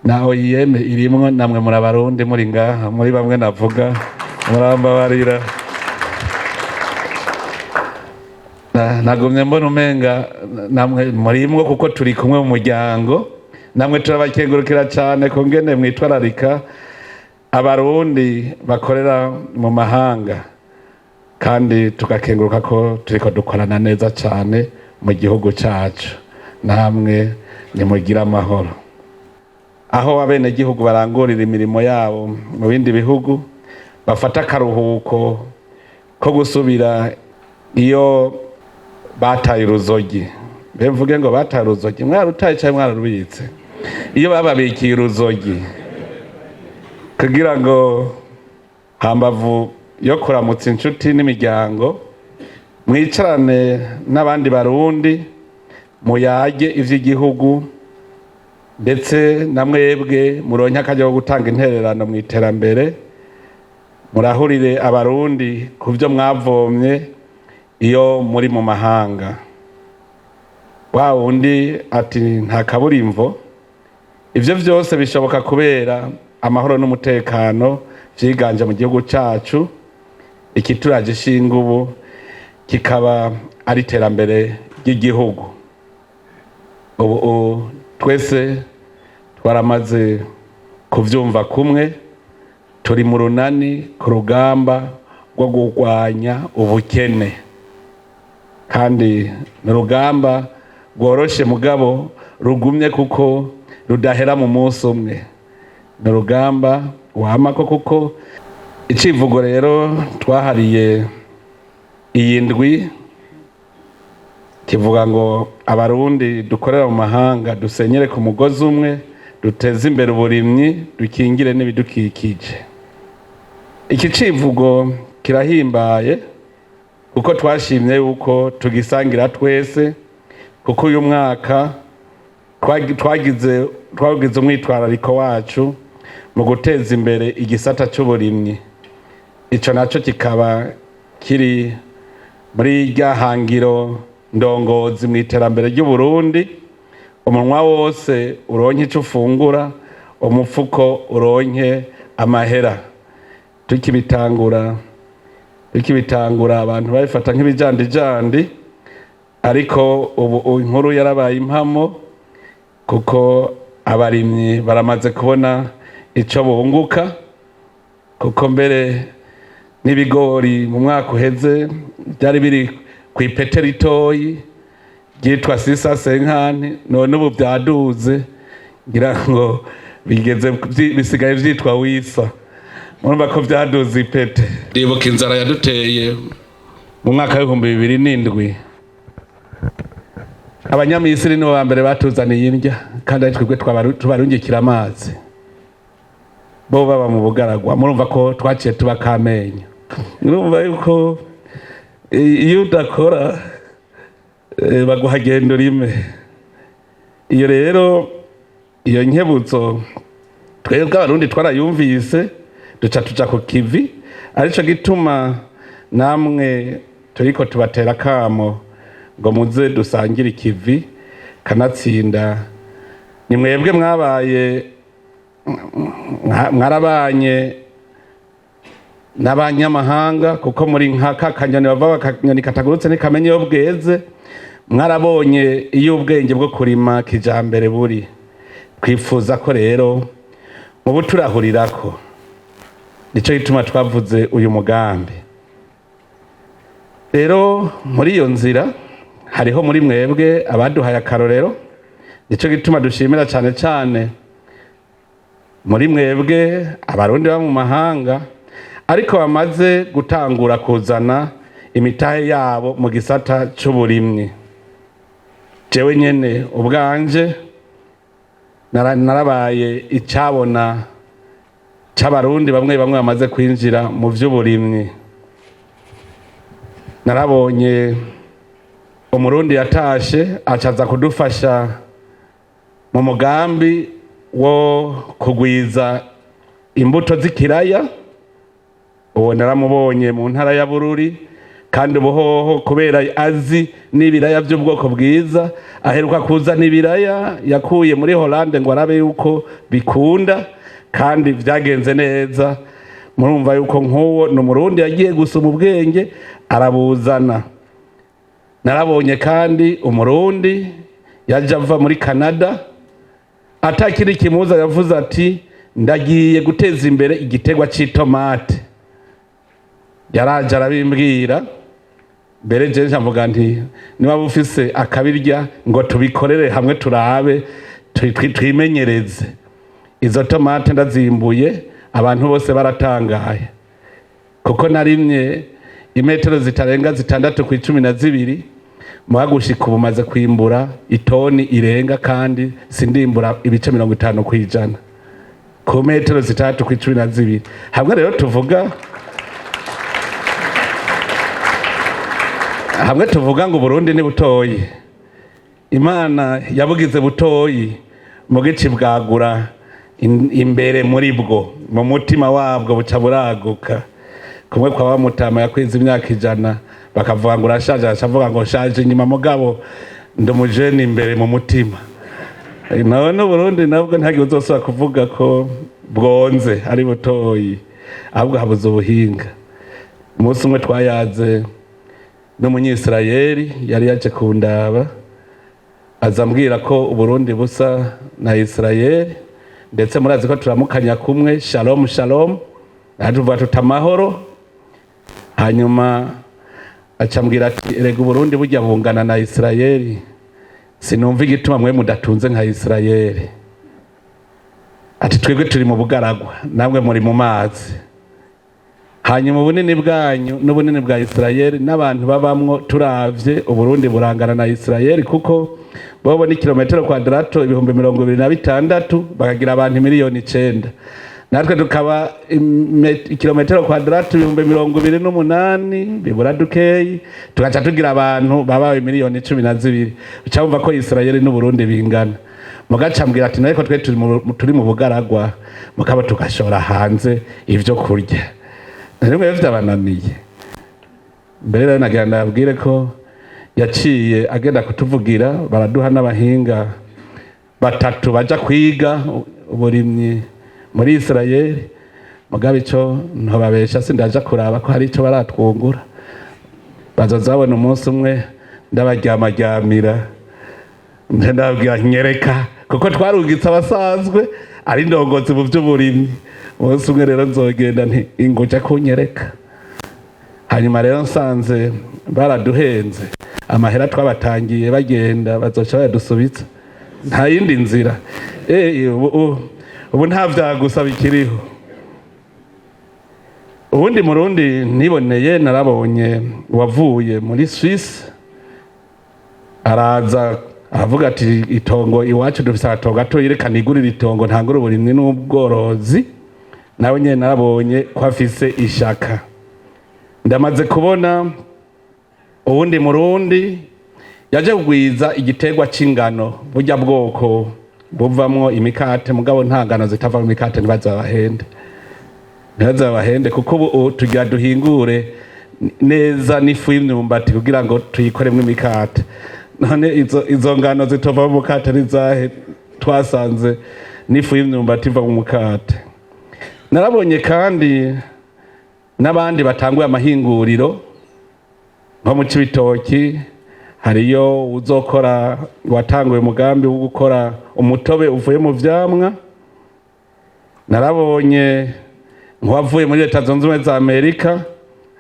Naho yiyeme irimwo, namwe muri Abarundi muri ngaha, muri bamwe navuga, murambabarira. Nagumye mbona umenga namwe murimwo kuko turi kumwe mu muryango. Namwe turabakengurukira cyane ku ngene mwitwararika Abarundi bakorera mu mahanga, kandi tugakenguruka ko turiko dukorana neza cyane mu gihugu cacu. Namwe nimugire amahoro. Aho abenegihugu barangurira imirimo yabo mu bindi bihugu, bafata akaruhuko ko gusubira iyo bataye uruzogi. Mbe mvuge ngo bataye uruzogi, mwararutaye cyangwa mwararubitse? Iyo bababikiye uruzogi kugira ngo hambavu yo kuramutsa inshuti n'imiryango, mwicarane n'abandi Barundi, muyage ivy'igihugu, ndetse na mwebwe muronke akaryo ko gutanga intererano mu iterambere, murahurire Abarundi ku byo mwavomye iyo muri mu mahanga. Wa wundi ati nta kaburimbo. Ivyo vyose bishoboka kubera amahoro n'umutekano vyiganje mu gihugu cacu. Ikituraje ishinga ubu kikaba ari iterambere ry'igihugu. Ubu twese twaramaze kuvyumva kumwe, turi mu runani ku rugamba rwo kurwanya ubukene, kandi ni urugamba rworoshe mugabo rugumye, kuko rudahera mu munsi umwe. Ni urugamba wamako, kuko icivugo rero twahariye iyi ndwi kivuga ngo: "Abarundi dukorera mu mahanga dusenyere ku mugozi umwe, duteze imbere uburimyi, dukingire n'ibidukikije." Iki civugo kirahimbaye kuko twashimye yuko tugisangira twese, kuko uyu mwaka twagize umwitwarariko wacu mu guteza imbere igisata c'uburimyi. Ico naco kikaba kiri muri rya hangiro ndongozi mu iterambere ry'Uburundi: umunwa wose uronke ico ufungura, umufuko uronke amahera. Tukibitangura abantu babifata nk'ibijandijandi, ariko ubu inkuru yarabaye impamo, kuko abarimyi baramaze kubona ico bunguka, kuko mbere n'ibigori mu mwaka uheze byari biri ku ipete ritoyi ryitwa sisa senkani, none ubu byaduze, ngira ngo bigeze bisigaye vyitwa wisa. Murumva ko byaduze ipete. Ndibuka inzara yaduteye mu mwaka w'2007. Abanyamisiri nibo ba mbere batuzaniye indya, kandi ari twebwe tubarungikira amazi, bo baba mu bugaragwa. Murumva ko twaciye tuba kamenyo. Murumva yuko iyo udakora baguha genda urime. Iyo rero iyo nkebutso twebwe Abarundi twarayumvise, duca tuja ku kivi. Arico gituma namwe turiko tubatera kamo ngo muze dusangire ikivi. Kanatsinda ni mwebwe mwabaye mwarabanye n'abanyamahanga, kuko muri nka ka kanyoni bava, akanyoni katagurutse ntikamenya iyo bweze. Mwarabonye iyo ubwenge bwo kurima kijambere buri. Twifuza ko rero mubu turahurirako, nico gituma twavuze uyu mugambi. Rero muri iyo nzira hariho muri mwebwe abaduhaye akarorero. Nico gituma dushimira cyane cyane muri mwebwe Abarundi bo mu mahanga, ariko bamaze gutangura kuzana imitahe yabo mu gisata c'uburimyi. Jewe nyene ubwanje narabaye icabona c'Abarundi bamwe bamwe bamaze kwinjira mu vy'uburimyi. Narabonye Umurundi yatashe acaza kudufasha mu mugambi wo kugwiza imbuto z'ikiraya. Uwo naramubonye mu ntara ya Bururi. Kandi ubuhoho kubera azi n'ibiraya by'ubwoko bwiza, aheruka kuzana ibiraya yakuye muri Holande ngo arabe yuko bikunda, kandi byagenze neza. Murumva yuko nk'uwo ni Umurundi yagiye gusoma ubwenge arabuzana. Narabonye kandi Umurundi yaje ava muri Canada, atakiri kimuza, yavuze ati: "Ndagiye guteza imbere igiterwa c'itomate." Yaraje arabimbwira mbere, je mvuga nti: "Niba ufise akabirya ngo tubikorere hamwe, turabe twimenyereze." Izo tomate ndazimbuye, abantu bose baratangaye, kuko narimye imetero zitarenga 6 ku 12, muhagushika ubu maze kwimbura itoni irenga, kandi sindimbura ibice 50% ku metero 6 ku 12. Hamwe rero tuvuga ngo Burundi ni butoyi, Imana yabugize butoyi mu gici bwagura imbere muri bwo, mu mutima wabwo buca buraguka. Kumwe kwa bamutama yakwiza imyaka 100, bakavuga ngo urashaje, acavuga ngo nshaje inyuma, mugabo ndi umujene imbere mu mutima. None Uburundi nabwo ntihagire uzosubira kuvuga ko bwonze ari butoyi, ahubwo habuze ubuhinga. Umunsi umwe twayaze n'Umunyisirayeli yari yaje kundaba, aza ambwira ko Uburundi busa na Isirayeli. Ndetse murazi ko turamukanya kumwe, shalom shalom, tuvuga tuti amahoro. Hanyuma acambwira ati: "Erega Uburundi burya bungana na Isirayeli, sinumva igituma mwe mudatunze nka Isirayeli." Ati: "Twebwe turi mu bugaragwa, namwe muri mu mazi. Hanyuma ubunini bwanyu n'ubunini bwa Isirayeli n'abantu babamwo, turavye Uburundi burangana na Isirayeli, kuko bobo ni kilometero kwadrato 26,000, bakagira abantu miliyoni 9, natwe tukaba kilometero kwadrato 28,000 bibura dukeyi, tugaca tugira abantu babaye miliyoni 12. Uca wumva ko Isirayeli n'Uburundi bingana." Mugaca mbwira ati: "Nariko twe turi mu bugaragwa, mukaba tugashora hanze ivyo kurya, rimwe vyabananiye." Mbere rero nagira ndababwire ko yaciye agenda kutuvugira, baraduha n'abahinga batatu baja kwiga uburimyi muri Isirayeli. Mugabo ico ntobabesha, sindaja kuraba ko hari ico baratwungura. Bazoza babona umunsi umwe ndabaryamaryamira, ndababwira nyereka, kuko twarungitse abasanzwe ari indongozi mu vy'uburimyi. Umunsi umwe rero nzogenda nti: "Inguja kunyereka." Hanyuma rero nsanze baraduhenze amahera twabatangiye bagenda, bazoca bayadusubiza, nta yindi nzira. Ubu nta vyagusa bikiriho. Ubundi Murundi niboneye, narabonye wavuye muri Suisse, araza aravuga ati: "Itongo iwacu dufise agatongo gatoyi, reka nigurire itongo ntangure uburimyi n'ubworozi." Nawe nyene narabonye ko afise ishaka. Ndamaze kubona uwundi Murundi yaje kugwiza igiterwa c'ingano, burya bwoko buvamwo imikate. Mugabo nta ngano zitava mu mikate, ntibazabahende, ntibazabahende, kuko ubu tugira duhingure neza n'ifu y'imyumbati kugira ngo tuyikoremwo imikate. None izo ngano zitova mu mukate nizahe? Twasanze n'ifu y'imyumbati iva mu mukate. Narabonye kandi n'abandi batanguye amahinguriro nko mu Cibitoki, hariyo uzokora, watanguye umugambi wo gukora umutobe uvuye mu vyamwa. Narabonye nk'uwavuye muri Leta Zunze Ubumwe za Amerika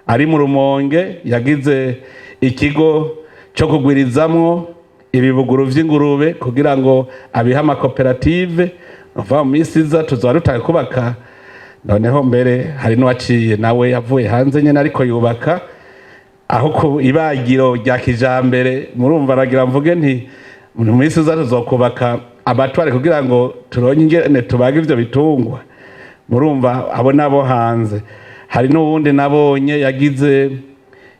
ari mu Rumonge, yagize ikigo cyo kugwirizamwo ibibuguru vy'ingurube kugira ngo abihe amakoperative. Uva mu minsi iza tuzoba dutanga kubaka. Noneho mbere hari n'uwaciye nawe yavuye hanze nyene, ariko yubaka aho ku ibagiro rya kijambere. Murumva aragira mvuge nti mu minsi iza tuzokubaka abatware kugira ngo turonke ingene tubaga ivyo bitungwa. Murumva abo nabo hanze. Hari n'uwundi nabonye yagize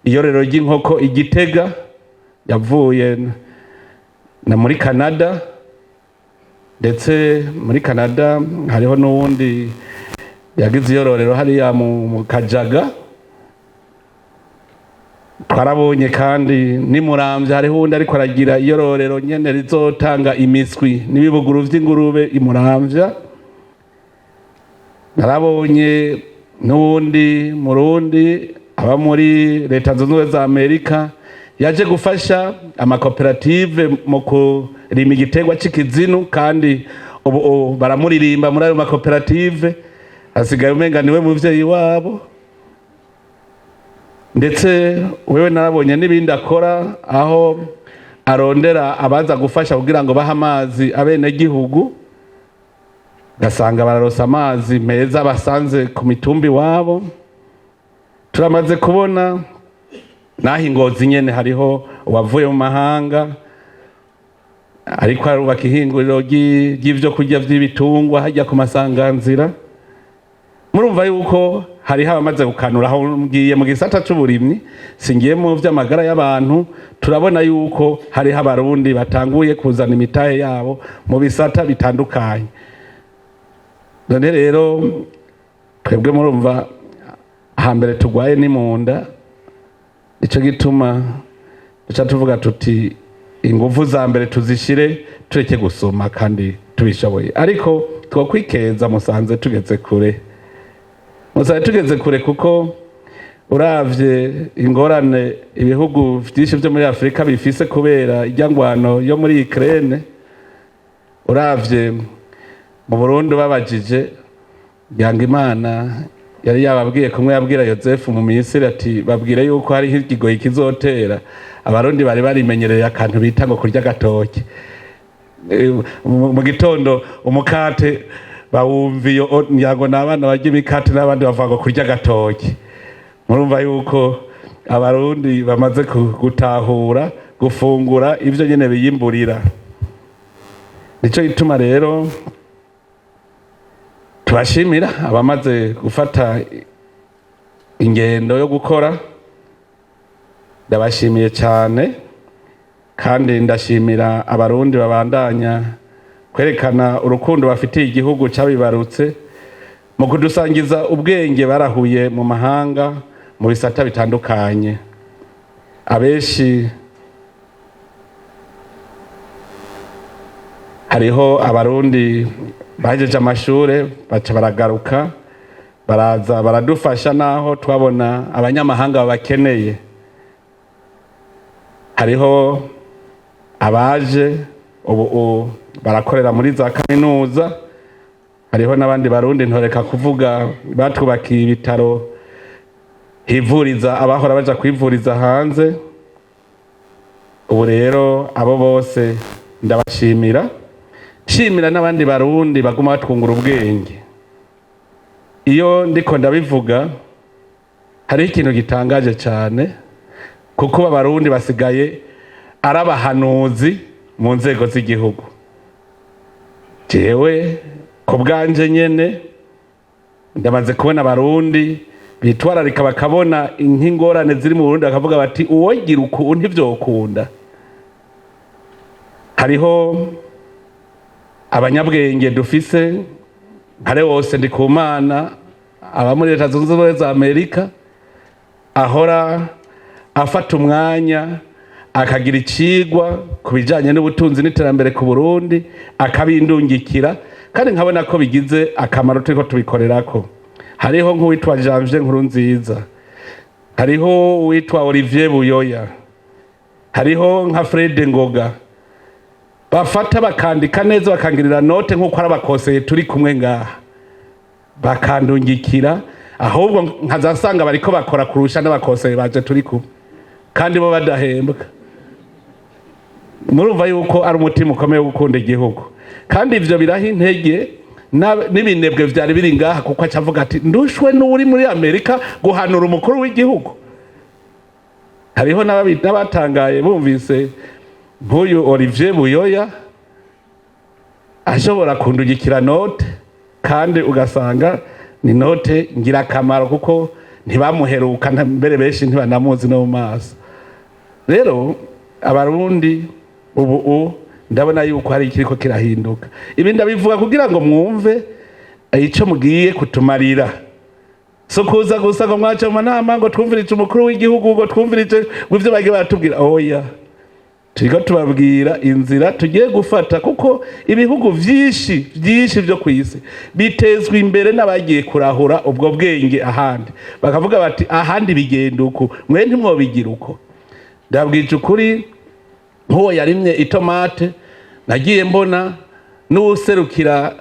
iyorero ry'inkoko i Gitega, yavuye na muri Canada. Ndetse muri Canada hariho n'uwundi yagize iyororero hariya mu Kajaga. Twarabonye kandi nimuramvya hariho uwundi ariko aragira iyororero nyene rizotanga imiswi n'ibibuguru vy'ingurube imuramvya. Narabonye n'uwundi Murundi aba muri Leta Zunze Ubumwe za Amerika yaje gufasha amakoperative mu kurima igiterwa c'ikizinu, kandi ubu baramuririmba muri ayo makoperative, asigaye umenga niwe muvyeyi wabo. Ndetse wewe narabonye n'ibindi akora, aho arondera abaza gufasha kugira ngo bahe amazi abenegihugu, ugasanga bararosa amazi meza basanze ku mitumba iwabo. Turamaze kubona naho ingozi nyene hariho uwavuye mu mahanga ariko arubaka ihinguriro ry'ivyo kurya vy'ibitungwa hajya ku masanganzira. Murumva yuko hariho abamaze gukanura. Aho ngiye mu gisata c'uburimyi, singiye mu vy'amagara y'abantu. Turabona yuko hariho Abarundi batanguye kuzana imitahe yabo mu bisata bitandukanye. None rero twebwe murumva hambere tugwaye ni mu nda. Ico gituma duca tuvuga tuti inguvu za mbere tuzishire, tureke gusoma kandi tubishoboye. Ariko twokwikeza, musanze tugeze kure, musanze tugeze kure, kuko uravye ingorane ibihugu vyinshi vyo muri Afurika bifise kubera ijyangwano yo muri Ukraine, uravye mu Burundi babajije yanga Imana yari yababwiye kumwe yabwira Yosefu mu Misiri ati babwire yuko hariho ikigoyi kizotera. Abarundi bari barimenyereye akantu bita ngo kurya agatoke mu gitondo, umukate bawumva iyo ngira ni abana barya imikate n'abandi bavuga ngo kurya agatoke. Murumva yuko Abarundi bamaze gutahura gufungura ivyo nyene biyimburira. Nico gituma rero tubashimira abamaze gufata ingendo yo gukora. Ndabashimiye cyane, kandi ndashimira Abarundi babandanya kwerekana urukundo bafitiye igihugu cabibarutse mu kudusangiza ubwenge barahuye mu mahanga mu bisata bitandukanye. Abenshi, hariho Abarundi bahejeje amashure baca baragaruka, baraza baradufasha naho twabona abanyamahanga babakeneye. Hariho abaje ubu barakorera muri za kaminuza. Hariho n'abandi Barundi ntoreka kuvuga batwubakiye ibitaro hivuriza abahora baja kwivuriza hanze. Ubu rero abo bose ndabashimira, nshimira n'abandi Barundi baguma batwungura ubwenge. Iyo ndiko ndabivuga, hariho ikintu gitangaje cyane, kuko Abarundi basigaye ari abahanuzi mu nzego z'igihugu. Jewe ku bwanje nyene ndamaze kubona Abarundi bitwararika, bakabona nk'ingorane ziri mu Burundi, bakavuga bati uwogira uku ntivyokunda. Hariho abanyabwenge dufise nka Leose Ndikumana aba muri Leta Zunze Ubumwe za Amerika, ahora afata umwanya akagira icigwa ku bijanye n'ubutunzi n'iterambere ku Burundi, akabindungikira, kandi nkabona ko bigize akamaro turiko tubikorerako. Hariho nk'uwitwa Janvier Nkurunziza, hariho uwitwa Olivier Buyoya, hariho nka Fred Ngoga, bafata bakandika neza, bakangirira note nk'uko ari abakoseye turi kumwe ngaha, bakandungikira. Ahubwo nkazasanga bariko bakora kurusha n'abakoseye baje turi kumwe, kandi bo badahembwa. Murumva yuko ari umutima ukomeye wo gukunda igihugu, kandi ivyo biraha intege n'ibinebwe vyari biri ngaha, kuko aca avuga ati ndushwe n'uri muri Amerika guhanura umukuru w'igihugu. Hariho n'abatangaye bumvise nk'uyu Olivier Buyoya ashobora kundugikira note, kandi ugasanga ni note ngirakamaro, kuko ntibamuheruka mbere benshi ntibanamuzi no mu maso. Rero Abarundi ubu ndabona yuko hari ikiriko kirahinduka. Ibi ndabivuga kugira ngo mwumve ico mugiye kutumarira. So kuza gusa ngo mwaca mu manama, ngo twumvirije umukuru w'igihugu, ngo twumvirije ngo ivyo bagiye baratubwira. Oya, turiko tubabwira inzira tugiye gufata, kuko ibihugu vyinshi vyinshi vyo kw'isi bitezwa imbere n'abagiye kurahura ubwo bwenge ahandi, bakavuga bati: "Ahandi bigenda uku, mwe ntimwobigira uko." Ndabwije ukuri, nk'uwo yarimye itomate, nagiye mbona n'uwuserukira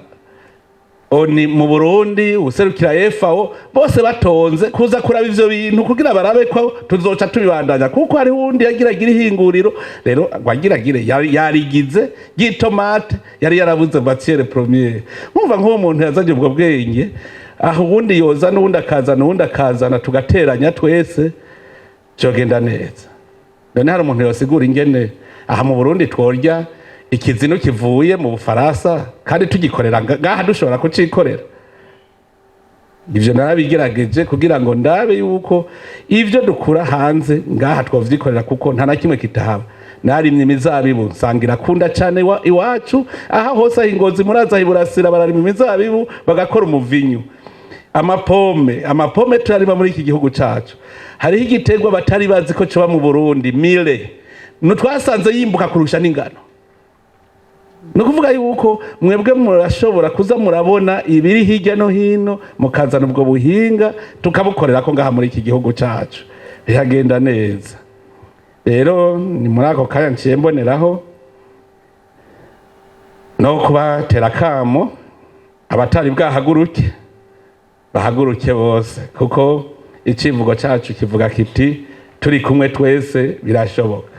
ONU mu Burundi, userukira FAO, bose batonze kuza kuraba ivyo bintu kugira barabe ko tuzoca tubibandanya, kuko hariho uwundi yagiragira ihinguriro rero wagiragire yarigize ry'itomate, yari yarabuze matière première. Nkumva nk'uwo muntu yazanye ubwo bwenge, aho uwundi yoza, n'uwundi akazana, uwundi akazana, tugateranya twese, vyogenda neza. None hari umuntu yosigura ingene aha mu Burundi tworya ikizinu kivuye mu Bufaransa kandi tugikorera ngaha, dushobora kucikorera? Ivyo narabigerageje kugira ngo ndabe yuko ivyo dukura hanze ngaha twovyikorera, kuko nta na kimwe kitahaba. Narimye imizabibu, nsanga irakunda cane iwacu aha hose, aho ingozi muraza, iburasira bararima imizabibu bagakora umuvinyu. Amapome turarima muri iki gihugu cacu. Hariho igiterwa batari bazi ko coba mu Burundi, mille, twasanze yimbuka kurusha n'ingano. Ni ukuvuga yuko mwebwe murashobora kuza murabona ibiri hirya no hino, mukazana ubwo buhinga, tukabukorera ko ngaha muri iki gihugu cacu bihagenda neza. Rero ni muri ako kanya nciye mboneraho no kubatera akamo: abatari bwahaguruke bahaguruke bose, kuko icivugo cacu kivuga kiti: "Turi kumwe twese birashoboka."